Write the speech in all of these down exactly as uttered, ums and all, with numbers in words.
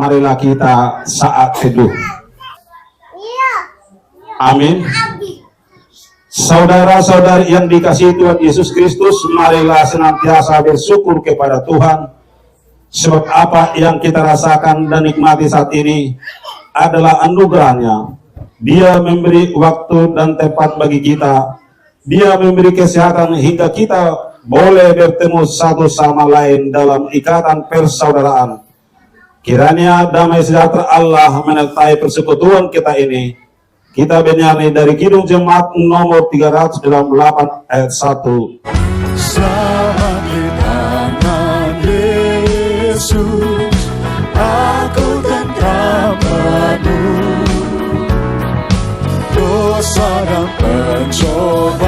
Marilah kita saat teduh. Amin. Saudara-saudari yang dikasihi Tuhan Yesus Kristus, marilah senantiasa bersyukur kepada Tuhan. Sebab apa yang kita rasakan dan nikmati saat ini adalah anugerahnya. Dia memberi waktu dan tempat bagi kita. Dia memberi kesehatan hingga kita boleh bertemu satu sama lain dalam ikatan persaudaraan. Kiranya damai sejahtera Allah menyertai persekutuan kita ini. Kita berani dari Kidung Jemaat nomor tiga ratus delapan puluh delapan ayat satu. Selamat di tangan Yesus, aku tentram penuh. Dosa dan pencobaan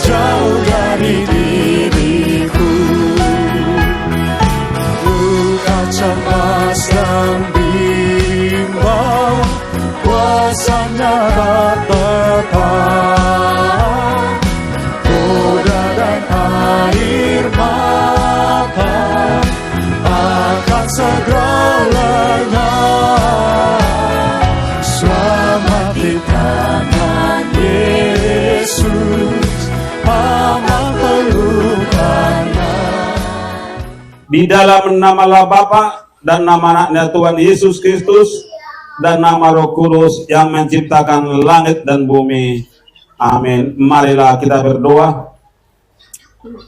jauh dari diriku. Luka, cemas, dan bimbang, kuasanya tak tertahan. Goda dan air mata akan segera lenyap. Selamat di tangan Yesus, aman pelukannya. Di dalam nama Allah Bapa dan nama Anaknya Tuhan Yesus Kristus dan nama Roh Kudus yang menciptakan langit dan bumi. Amin. Marilah kita berdoa.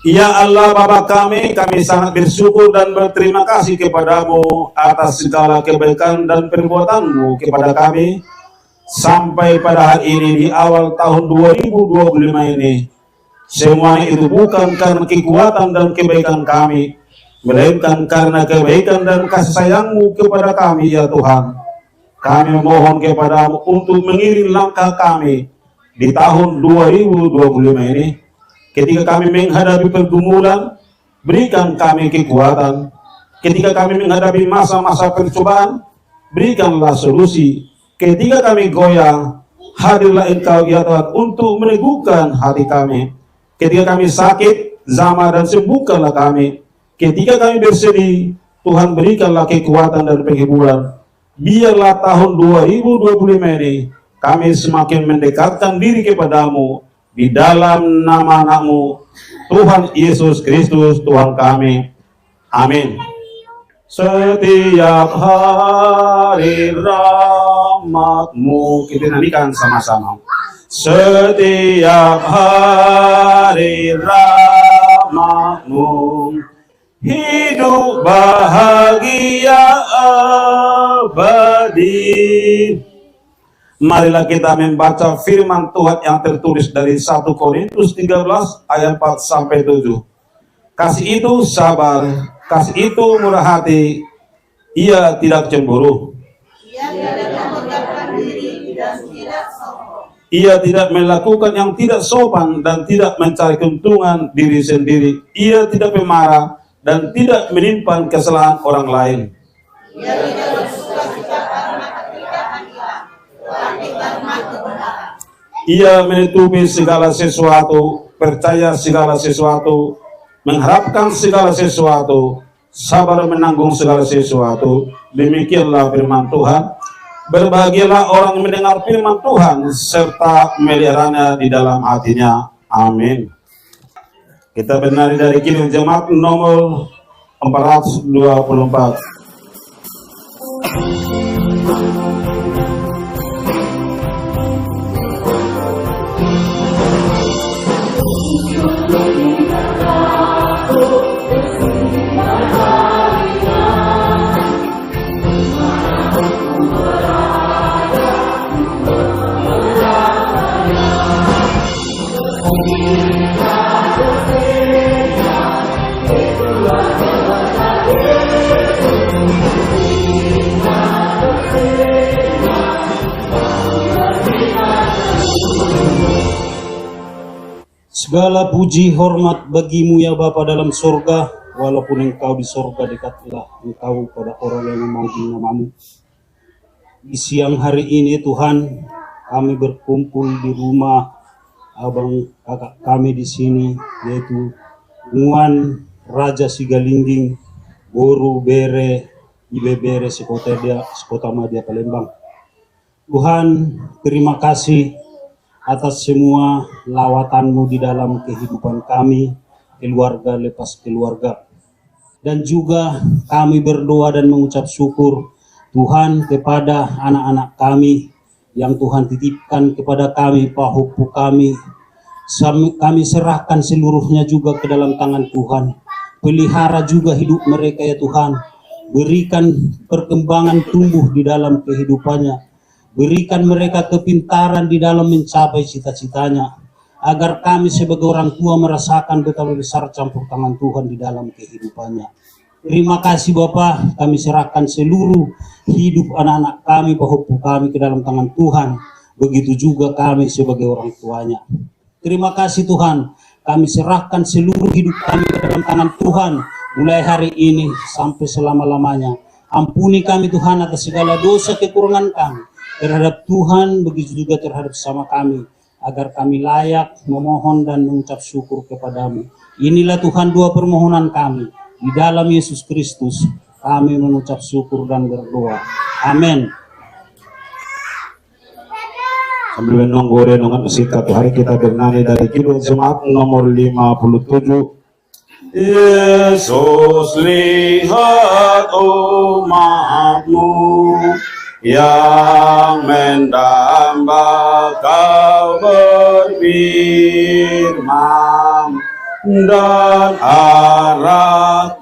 Ya Allah Bapa kami, kami sangat bersyukur dan berterima kasih kepada-Mu atas segala kebaikan dan perbuatan-Mu kepada kami sampai pada hari ini di awal tahun dua ribu dua puluh lima ini. Semuanya itu bukan karena kekuatan dan kebaikan kami, melainkan karena kebaikan dan kasih sayang-Mu kepada kami, ya Tuhan. Kami memohon kepada-Mu untuk mengiring langkah kami di tahun dua ribu dua puluh lima ini. Ketika kami menghadapi pergumulan, berikan kami kekuatan. Ketika kami menghadapi masa-masa percobaan, berikanlah solusi. Ketika kami goyah, hadirlah Engkau, ya Tuhan, untuk meneguhkan hati kami. Ketika kami sakit, jamah dan sembuhkanlah kami. Ketika kami bersedih, Tuhan, berikanlah kekuatan dan penghiburan. Biarlah tahun dua ribu dua puluh lima ini kami semakin mendekatkan diri kepada-Mu di dalam nama Anak-Mu, Tuhan Yesus Kristus, Tuhan kami. Amin. Setiap hari rahmat-Mu. Kita nyanyikan sama-sama. Setiap hari rahmat-Mu, hidup bahagia abadi. Marilah kita membaca firman Tuhan yang tertulis dari satu Korintus tiga belas ayat empat sampai tujuh. Kasih itu sabar, kasih itu murah hati, ia tidak cemburu. Ia tidak menganggapkan diri dan tidak sombong. Ia tidak melakukan yang tidak sopan dan tidak mencari keuntungan diri sendiri. Ia tidak pemarah dan tidak menyimpan kesalahan orang lain. Ia tidak bersuka cita karena ketika hilang, tetapi karena kebenaran. Ia menutupi segala sesuatu, percaya segala sesuatu, mengharapkan segala sesuatu, sabar menanggung segala sesuatu. Demikianlah firman Tuhan. Berbahagialah orang yang mendengar firman Tuhan serta memeliharanya di dalam hatinya. Amin. Kita menari dari Kidung Jemaat nomor empat ratus dua puluh empat. Segala puji hormat bagi-Mu, ya Bapa dalam sorga, walaupun Engkau di sorga, dekatlah Engkau pada orang yang memanggil nama-Mu. Di siang hari ini, Tuhan, kami berkumpul di rumah abang kakak kami di sini, yaitu Nuan Raja Sigalingging, Boru, bere, ibebere sekota dia, sekota madia Palembang. Tuhan, terima kasih atas semua lawatan-Mu di dalam kehidupan kami, keluarga lepas keluarga. Dan juga kami berdoa dan mengucap syukur, Tuhan, kepada anak-anak kami yang Tuhan titipkan kepada kami, pahompu kami. Sam-, kami serahkan seluruhnya juga ke dalam tangan Tuhan. Pelihara juga hidup mereka, ya Tuhan. Berikan perkembangan tumbuh di dalam kehidupannya. Berikan mereka kepintaran di dalam mencapai cita-citanya, agar kami sebagai orang tua merasakan betapa besar campur tangan Tuhan di dalam kehidupannya. Terima kasih Bapa, kami serahkan seluruh hidup anak-anak kami, pahompu kami ke dalam tangan Tuhan. Begitu juga kami sebagai orang tuanya. Terima kasih Tuhan, kami serahkan seluruh hidup kami ke dalam tangan Tuhan, mulai hari ini sampai selama-lamanya. Ampuni kami Tuhan atas segala dosa kekurangan kami terhadap Tuhan, begitu juga terhadap sesama kami, agar kami layak memohon dan mengucap syukur kepada-Mu. Inilah Tuhan doa permohonan kami, di dalam Yesus Kristus kami mengucap syukur dan berdoa. Amin. Sambil menunggu renungan singkat hari, kita bernyanyi dari Kidung Jemaat nomor lima puluh tujuh. Yesus, lihat umat-Mu yang mendamba, Kau berfirman dan arahkan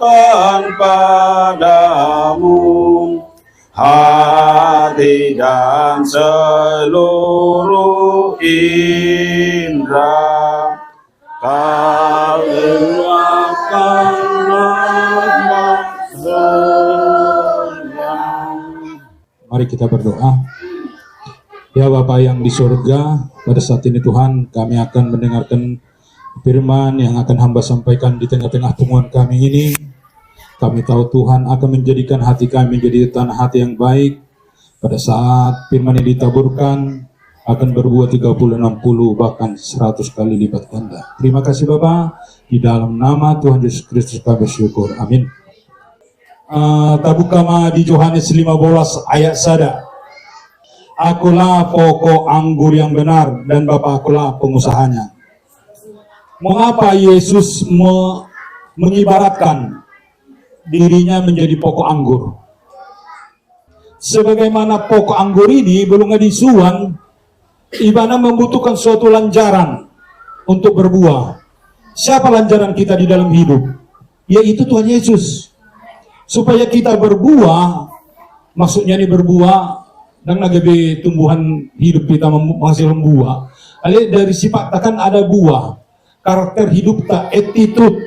pada-Mu hati dan seluruh indera. Kau luapkanlah maksudnya. Mari kita berdoa. Ya Bapa yang di surga, pada saat ini Tuhan, kami akan mendengarkan firman yang akan hamba sampaikan di tengah-tengah punguan kami ini. Kami tahu Tuhan akan menjadikan hati kami menjadi tanah hati yang baik. Pada saat firman ini ditaburkan, akan berbuah tiga puluh, enam puluh, bahkan seratus kali lipat ganda. Terima kasih Bapa, di dalam nama Tuhan Yesus Kristus kami bersyukur. Amin. Eh, tabuka ma di Johannes lima belas ayat sada. Akulah pokok anggur yang benar dan Bapa akulah pengusahanya. Mengapa Yesus me-, mengibaratkan dirinya menjadi pokok anggur? Sebagaimana pokok anggur ini, molo nga disuan, ibana membutuhkan suatu lanjaran untuk berbuah. Siapa lanjaran kita di dalam hidup? Yaitu Tuhan Yesus. Supaya kita berbuah, maksudnya ini berbuah, dan lagi tumbuhan hidup kita mem-, menghasilkan buah. Alai dari sifat kan ada buah. Karakter hidupta, attitude,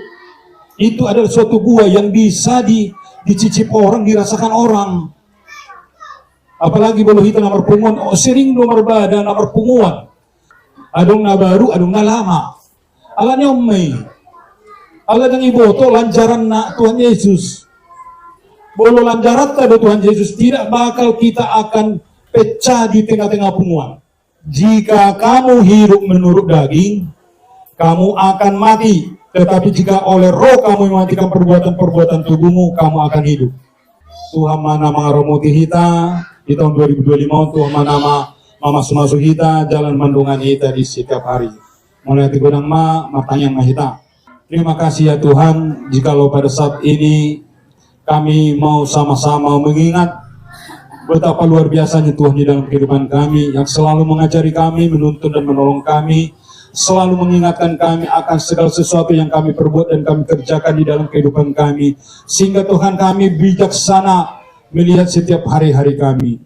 itu adalah suatu buah yang bisa di-, dicicip orang, dirasakan orang. Apalagi molo hita na marpunguan, oh, sering do marbada na marpunguan. Adong na baru, adong na lama. Alani on ma i. Ala dang iboto lanjaranna Tuhan Yesus. Molo lanjaranta do Tuhan Yesus, tidak bakal kita akan pecah di tengah-tengah punguan. Jika kamu hidup menurut daging, kamu akan mati. Tetapi jika oleh Roh kamu mematikan perbuatan-perbuatan tubuhmu, kamu akan hidup. Tuhan ma na mangaramoti hita di tahun dua ribu dua lima on, Tuhan ma na ma-, mamasu-masu hita, jala mandongani hita di setiap hari. Mauliate godang ma, martangiang ma hita. Terima kasih ya Tuhan, jikalau pada saat ini kami mau sama-sama mengingat betapa luar biasanya Tuhan di dalam kehidupan kami, yang selalu mengajari kami, menuntun dan menolong kami, selalu mengingatkan kami akan segala sesuatu yang kami perbuat dan kami kerjakan di dalam kehidupan kami, sehingga Tuhan kami bijaksana melihat setiap hari-hari kami.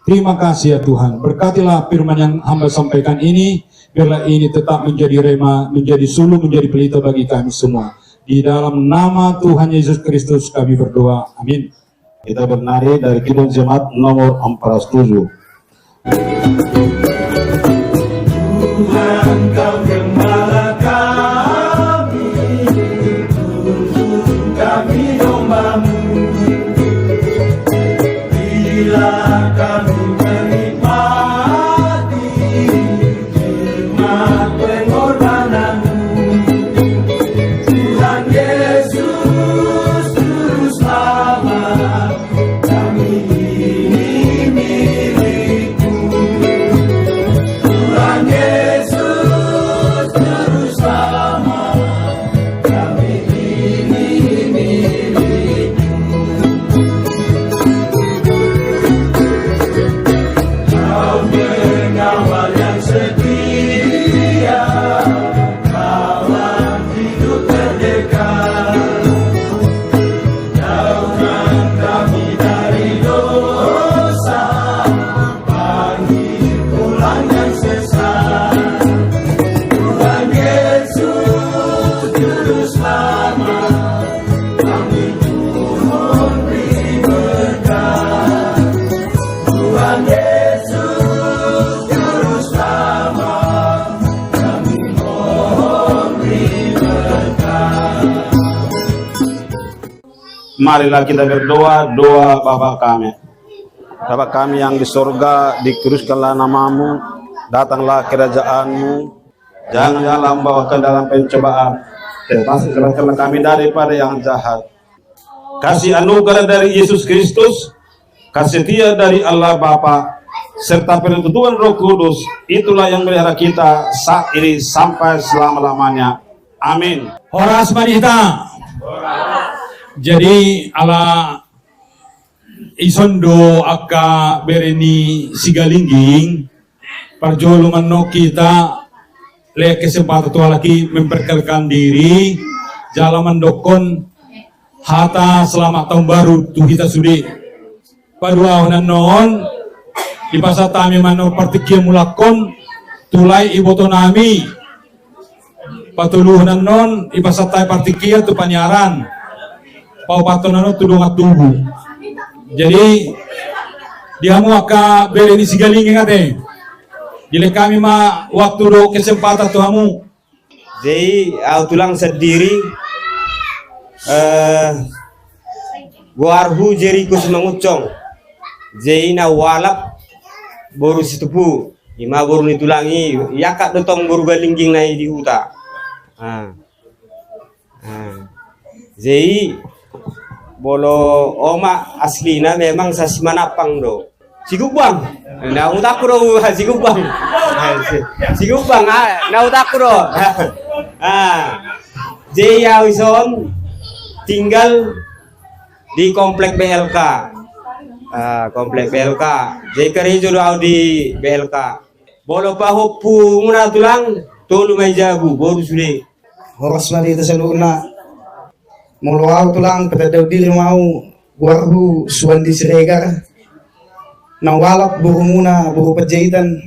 Terima kasih ya Tuhan. Berkatilah firman yang hamba sampaikan ini. Biarlah ini tetap menjadi rema, menjadi sulu, menjadi pelita bagi kami semua. Di dalam nama Tuhan Yesus Kristus kami berdoa. Amin. Kita bernari dari Kidung Jemaat nomor empat ratus tujuh. Tuhan, Kau gembala kami, tunjukkan kami domba-Mu. Bila kami menikmati nikmat pengorbanan-Mu, Tuhan Yesus, lurus Marilah kita berdoa doa Bapa kami. Bapa kami yang di sorga, dikuduskanlah nama-Mu, datanglah kerajaan-Mu, janganlah Engkau bawa kami dalam pencobaan, tetapi selamatkanlah kami daripada yang jahat. Kasih anugerah dari Yesus Kristus, kasih setia dari Allah Bapa, serta persekutuan Roh Kudus, itulah yang melihara kita saat ini sampai selama-lamanya. Amin. Horas ma di hita. Jadi ala ison do angka bere ni Sigalingging, parjolo annon hita lehon kesempatan tu halak i memperkenalkan diri, jala mandokkon hata selamat tahun baru tu hita sude. Paduahon annon, dipasahat hami ma annon partingkian mulak on tu lae iboto nami. Patoluhon annon, dipasahat hami partingkian tu paniaran. Paopathon annon tu dongan tubu. Jadi di hamu angka bere ni Sigalingging ate, dilehon hami ma waktu dohot kesempatan tu hamu. Jadi au tulang sandiri, eh, goarhu Jeriko Simangunsong. Jadi na hualap boru Situpu, ima boru ni tulang i, iangkat do tong boru Galingging na i di huta. Ah. Ah. Jadi molo oma aslina memang sa Simanampang do. Sigumbang. Na hutangku do, Sigumbang. Ah, si-, Sigumbang, ah, na hutangku do. Ah. Jadi au ison tinggal di komplek B L K. Ah, komplek B L K. Jadi karejo do au di B L K. Molo pahompumuna tulang, tolu ma i jabu, boru sude. Horas ma di hita saluhutna. Molo au tulang, patandahon diri ma au, goarhu Suwandi Siregar. Na hualap borumuna boru Panjaitan.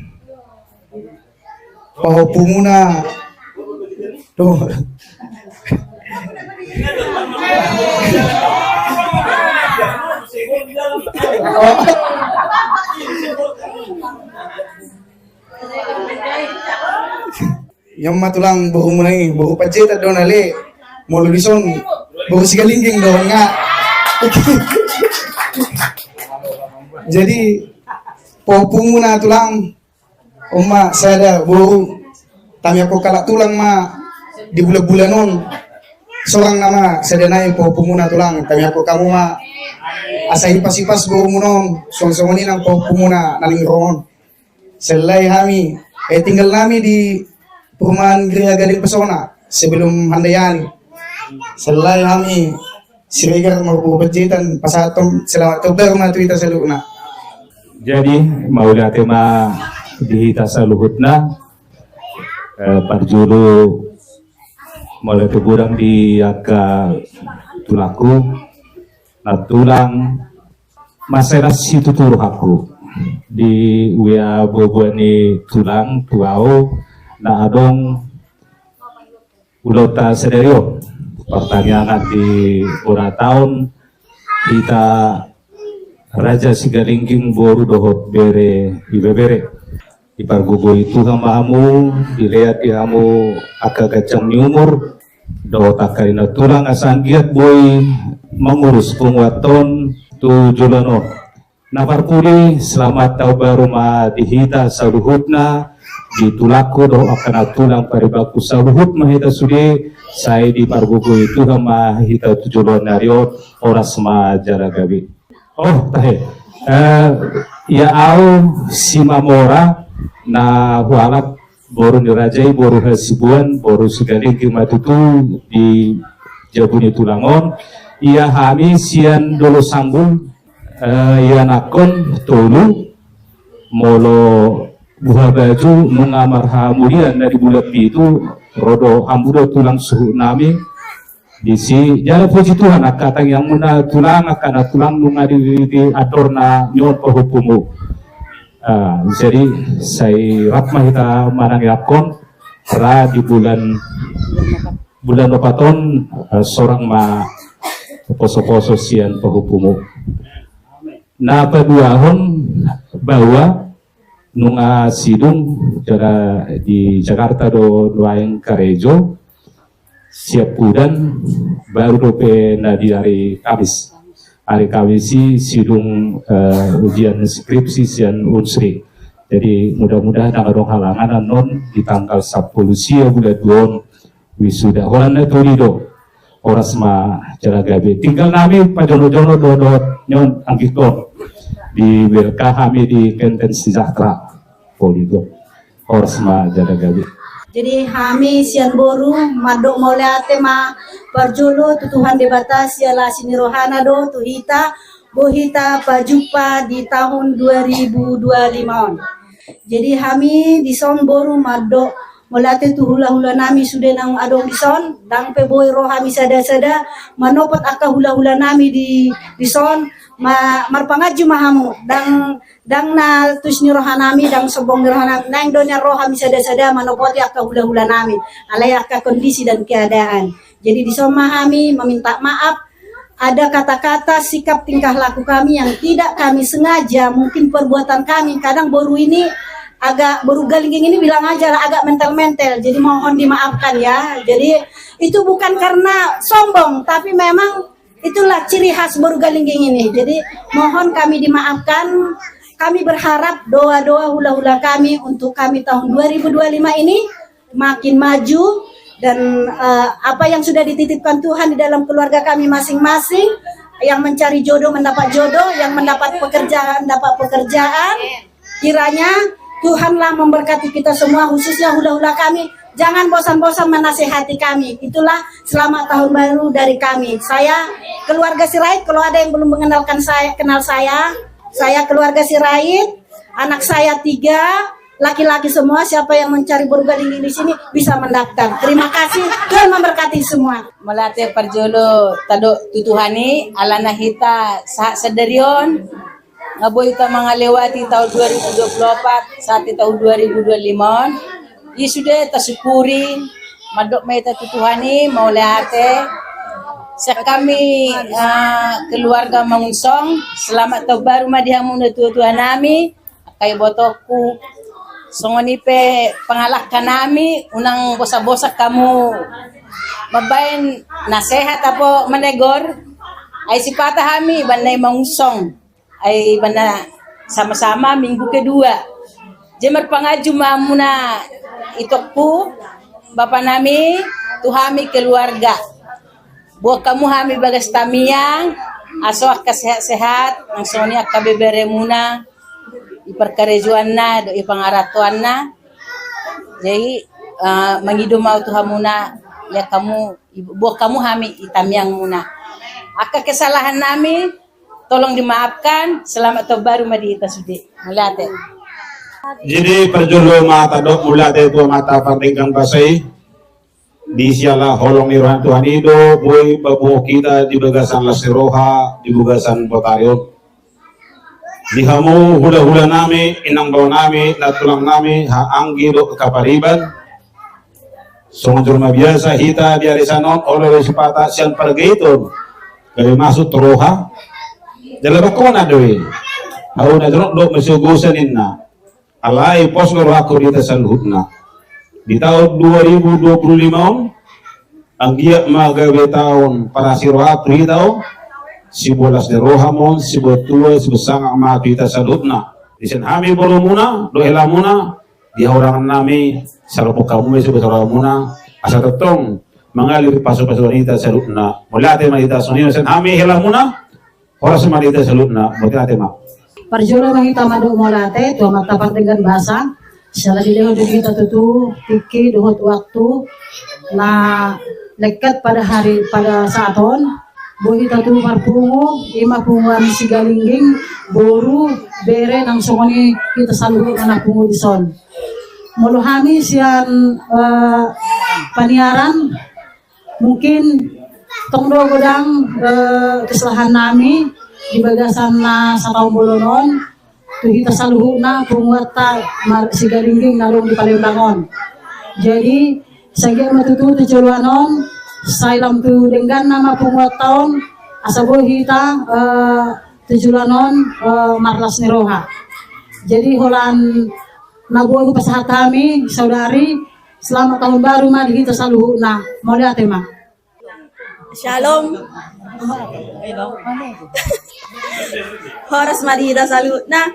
Pahompumuna. Tuh. Ia ma tulang borumuna i, boru Panjaitan do na le. Molo dison boru Sigalingging do nga. Jadi pahompumuna tulang, on ma sada boru. Tamiangkon halak tulang ma di bulan-bulan on. Sorang nama sada nai pahompumuna tulang, tamiangkon hamu ma. Asa hipas-hipas borumuna on, songon-songon i nang pahompumuna na naeng ro on. Selae hami, eh, tinggal nami di perumahan Gereja Gading Pesona sebelum Handayani. Selae hami Siregar ma boru Panjaitan pasahathon selamat tahun baru ma tu hita saluhutna. Jadi mauliate ma di hita saluhutna, eh, parjolo mauliate godang di angka tulangku, na tulang, mansai las situtu rohangku di uya boboa ni tulang tu au na adong ulaonta sadari on. Partangiangan di bona taon hita Raja Sigalingging boru dohot bere ibebere. Dipargogoi Tuhan ma hamu, dilehon di hamu angka ganjang ni umur dohot angka ninna tulang asa anggiat boi mangurus punguanta on tu joloan on. Na parpudi, selamat tahun baru ma di hita saluhutna, di tulangku dohot angka na tulang paribanku saluhut ma hita sude, sai dipargogoi Tuhan ma hita tu joloan ni ari on. Horas ma jala gabe. Oh, tahe. Eh, ia au Simamora na hualap boru ni raja i, boru Hasibuan, boru Sigalingging ma tutu di jabu ni tulang on. Ia hami sian Dolok Sambul, eh, ianakhon tolu, molo buha baju nunga marhamulian na di bulan pitu, ro do hamu do tulang suhut nami. Disi jala puji Tuhan, angka tangiangmuna tulang, angka na tulang nunga di, di andorna nion pahompumu. Ah, jadi sai rap ma hita manangianghon ra di bulan, bulan opat on, eh, sorang ma poso-poso sian pahompumu. Na paduahon baoa nunga sidung jala di Jakarta do nuaeng karejo. Siap udan, baru dope na di hari Kamis. Hari Kamis i sidung, eh, ujian skripsi sian Unsri. Jadi mudah-mudahan ndang adong halangan annon di tanggal sampulu sia bulan dua on wisuda. Holan na tolu do. Horas ma jala gabe. Tinggal nami pajono-jono do dohot nion anggikon. Di W L K hami di Kenten Sejahtera. Poli do. Horas ma jala gabe. Jadi hami sian boru mandok mauliate ma parjolo tu Tuhan Debata sian asi ni rohana do tu hita, boi hita pajumpa di tahun dua ribu dua lima on. Jadi hami dison boru mandok mauliate tu hula-hula nami sude naung adong dison, ndang pe boi ro hami sada-sada manopot angka hula-hula nami di dison, ma, marpanganju ma hamu, ndang Ndang na tusi ni roha nami, ndang sombong ni roha nami, naeng do nian ro hami sada-sada manopoti angka hula-hula nami, alai angka kondisi dan keadaan. Jadi dison ma hami meminta maaf, ada kata-kata, sikap, tingkah laku kami yang tidak kami sengaja, mungkin perbuatan kami, kadang boru ini agak, boru Galingging ini bilang aja lah, agak mentel-mentel, jadi mohon dimaafkan ya. Jadi itu bukan karena sombong, tapi memang itulah ciri khas boru Galingging ini. Jadi mohon kami dimaafkan. Kami berharap doa-doa hula-hula kami untuk kami tahun dua ribu dua lima ini makin maju dan, eh, apa yang sudah dititipkan Tuhan di dalam keluarga kami masing-masing, yang mencari jodoh mendapat jodoh, yang mendapat pekerjaan dapat pekerjaan, kiranya Tuhanlah memberkati kita semua, khususnya hula-hula kami. Jangan bosan-bosan menasehati kami. Itulah selamat tahun baru dari kami. Saya keluarga Sirait, kalau ada yang belum mengenalkan saya, kenal saya, saya keluarga Sirait, anak saya tiga, laki-laki semua, siapa yang mencari boru Galingging di sini bisa mendaftar. Terima kasih, Tuhan memberkati semua. Mauliate parjolo tadok tu Tuhan i, alana hita sahat sadari on, nga boi hita mangalewati tahun dua ribu dua puluh empat sahat di tahun dua ribu dua lima on. I sude tasyukuri, mandok ma hita tu Tuhan i, mauliate. Sian hami, eh, keluarga Mangunsong, selamat tahun baru ma di hamu na tua-tua nami, angka ibotongku. Songon i pe pangalangka nami, unang bosan-bosan hamu mambaen nasehat apo manegor, ai sipata hami, ibana i Mangunsong. Ai ibana sama-sama minggu kedua. Jadi marpanganju ma hamuna itongku, bapa nami, tu hami keluarga. Boan hamu hami bagas tamiang, asa angka sehat-sehat, nang songon i angka beberemuna, di parkarejoanna, dohot di pangarantoanna. Jadi, eh, mangido ma au tu hamuna, ia hamu, boan hamu hami di tamiangmuna. Angka kesalahan nami, tolong dimaafkan, selamat tahun baru ma di hita sude. Mauliate. Jadi parjolo ma tadok mauliate tu Amanta Pardenggan Basa i, di siala holong ni roha ni Tuhan i do boi papungu hita di bagasan las ni roha, di bagasan botari on. Di hamu hula-hula nami, inang bao nami, nantulang nami, haha anggi dohot kapariban. Songon jolma biasa hita di ari sian on, olo do sipata sian pargeiton. Gabe masuk tu roha. Jala bangkona do i. Hau na jonok dohot masigogosa ninna. Alai pos do rohangku di hita saluhutna. Di tahun dua ribu dua puluh lima on, anggiat ma gabe tahun parasi roha tu hita on, sibolas ni roha ma on, siboan tua, siboan sangap ma tu hita saluhutna. Di sian hami borumuna, dohot helamuna, di hahurangan nami, salopuk hamu ma i siboan hahuranganmuna, asa tongtong mangalir pasu-pasu ni hita saluhutna. Mauliate ma hita songon i sian hami helamuna, horas ma di hita saluhutna, mauliate ma. Parjolo ma hita mandok mauliate tu Amanta Pardenggan Basa, siala dilehon di hita tutu tingki dohot waktu na lengket pada hari, pada saat on, boi hita tutu marpungu, i ma punguan Sigalingging, boru, bere, nang songon i hita saluhutna na pungu dison. Molo hami sian, eh, paniaran, mungkin tong do godang, eh, kesalahan nami di bagasan na sataon bolon on, tu hita saluhutna punguanta mar-, Sigalingging na adong di Palembang on. Jadi, sai anggiat ma tutu tu joloan on, sai lam tu dengganna ma punguanta on, asa boi hita, eh, tu joloan on, eh, marlas ni roha. Jadi, holan na boi hupasahat hami, saudari, Selamat tahun baru ma di hita saluhutna. Mauliate ma. Shalom. Horas ma di hita saluhutna.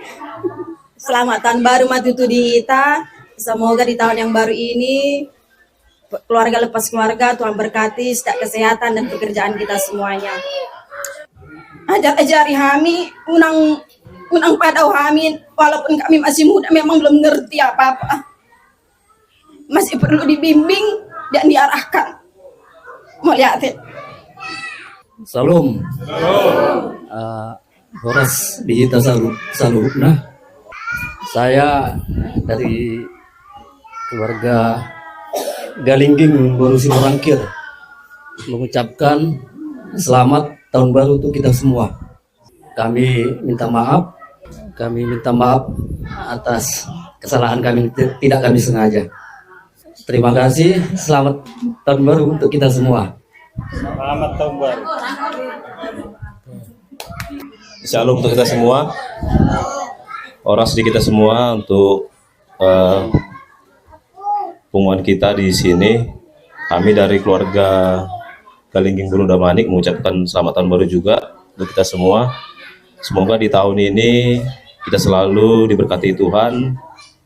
Selamat tahun baru ma tutu di hita. Semoga di tahun yang baru ini keluarga lepas keluarga, Tuhan berkati setiap kesehatan dan pekerjaan kita semuanya. Ajar-ajari hami, unang unang padao hami, walaupun kami masih muda, memang belum ngerti apa-apa. Masih perlu dibimbing dan diarahkan. Mauliate. Shalom. Eh, horas di hita salu-, saluhutna. Saya dari keluarga Galingging Boru Simorangkir mengucapkan selamat tahun baru untuk kita semua. Kami minta maaf, kami minta maaf atas kesalahan kami, ti-, tidak kami sengaja. Terima kasih, selamat tahun baru untuk kita semua. Selamat tahun baru. Shalom untuk kita semua. Horas di kita semua untuk eh, punguan kita di sini. Kami dari keluarga Galingging Boru Damanik mengucapkan selamat tahun baru juga untuk kita semua. Semoga di tahun ini kita selalu diberkati Tuhan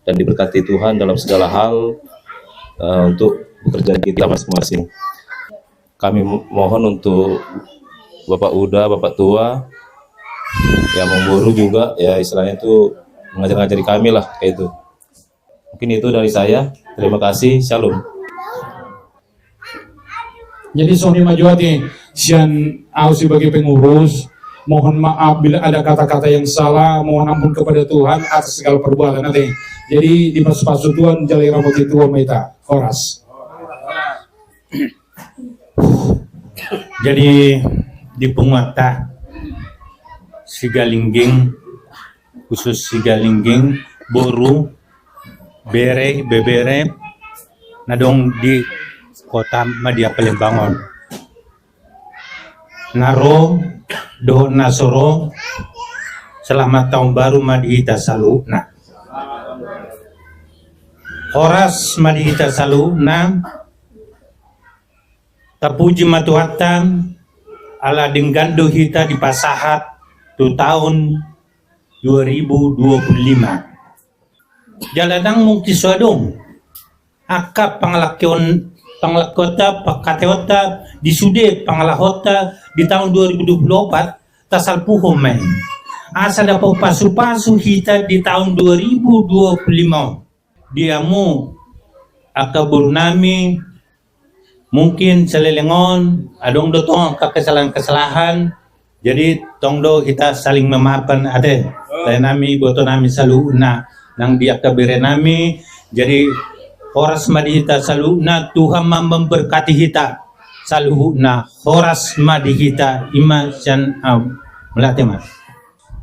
dan diberkati Tuhan dalam segala hal, eh, untuk pekerjaan kita masing-masing. Kami mo-, mohon untuk Bapak Uda, Bapak Tua, ya, Amang Boru juga, ya, istilahnya itu mengajar-ngajari kami lah, kayak itu. Mungkin itu dari saya. Terima kasih. Shalom. Jadi songon i ma jo ate sian au sebagai pengurus, mohon maaf bila ada kata-kata yang salah, mohon ampun kepada Tuhan atas segala perbuatan ate. Jadi dipasupasu Tuhan, jala diramoti Tuhan ma hita. Horas. Jadi di punguanta Sigalingging, khusus Sigalingging, boru, bere, ibebere na adong di kota Madya Palembang on, na ro dohot na so ro, selamat tahun baru ma di hita saluhutna. Horas ma di hita saluhutna. Tapuji ma Tuhanta, ala denggan do hita dipasahat tu taon dua ribu dua puluh lima. Jala ndang mungkin so adong angka pangalangkeon, pangalangkeonta, pangkataionta di sude pangalahonta di taon dua ribu dua puluh opat, tasalpuhon ma i. Asa dapot pasupasu hita di taon dua ribu dua puluh lima on. Di hamu angka boru nami, mungkin saleleng on adong do tong angka kesalahan-kesalahan, jadi tong do hita saling memaafkan ate. Lae nami, iboto nami saluhutna nang di angka bere nami, jadi horas ma di hita saluhutna, Tuhan ma memberkati hita saluhutna, horas ma di hita, i ma sian au. Mauliate ma.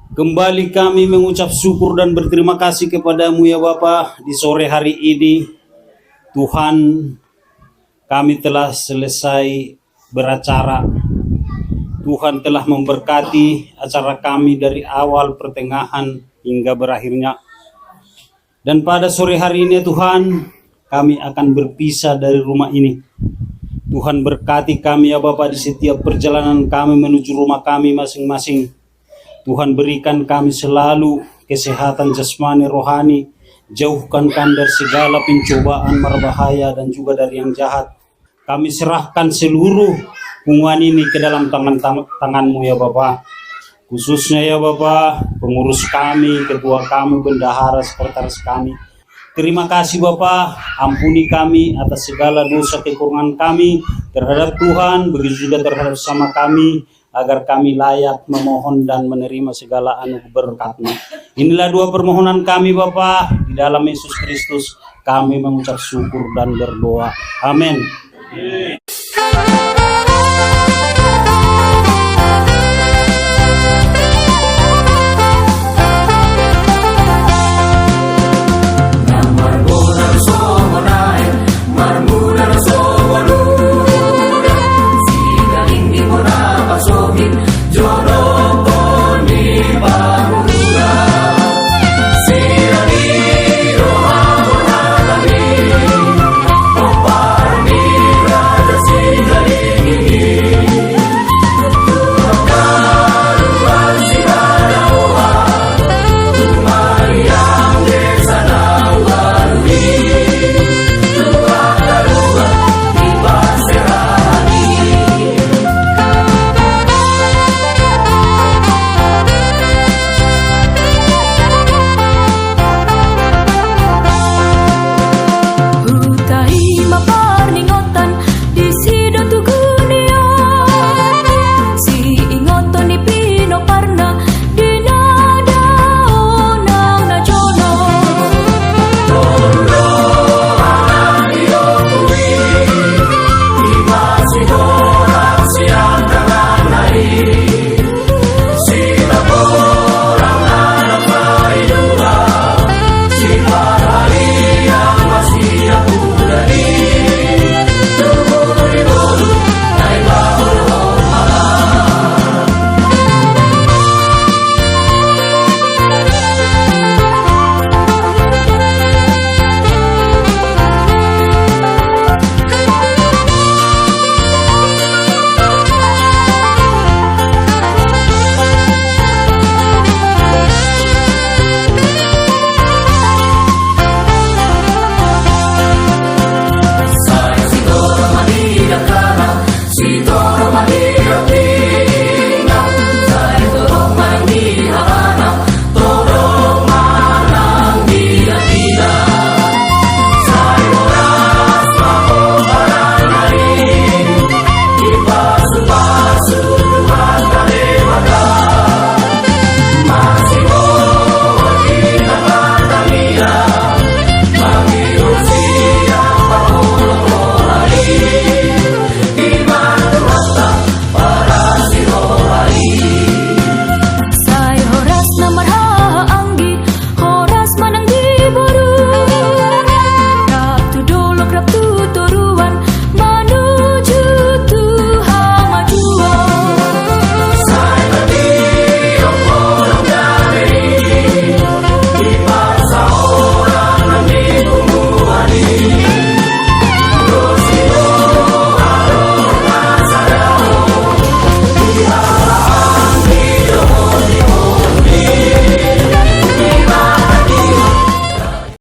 Kembali kami mengucap syukur dan berterima kasih kepada-Mu ya Bapa, di sore hari ini, Tuhan, kami telah selesai beracara. Tuhan telah memberkati acara kami dari awal, pertengahan, hingga berakhirnya. Dan pada sore hari ini, Tuhan, kami akan berpisah dari rumah ini. Tuhan, berkati kami, ya Bapa, di setiap perjalanan kami menuju rumah kami masing-masing. Tuhan, berikan kami selalu kesehatan jasmani, rohani. Jauhkan kami dari segala pencobaan, marbahaya, dan juga dari yang jahat. Kami serahkan seluruh punguan ini ke dalam tangan, tang-, tangan-Mu, ya Bapa. Khususnya, ya Bapa, pengurus kami, ketua kami, bendahara, sekretaris kami. Terima kasih, Bapa. Ampuni kami atas segala dosa kekurangan kami terhadap Tuhan, begitu juga terhadap sesama kami, agar kami layak memohon dan menerima segala anugerah berkat-Mu. Inilah doa permohonan kami, Bapa, di dalam Yesus Kristus kami mengucap syukur dan berdoa. Amin.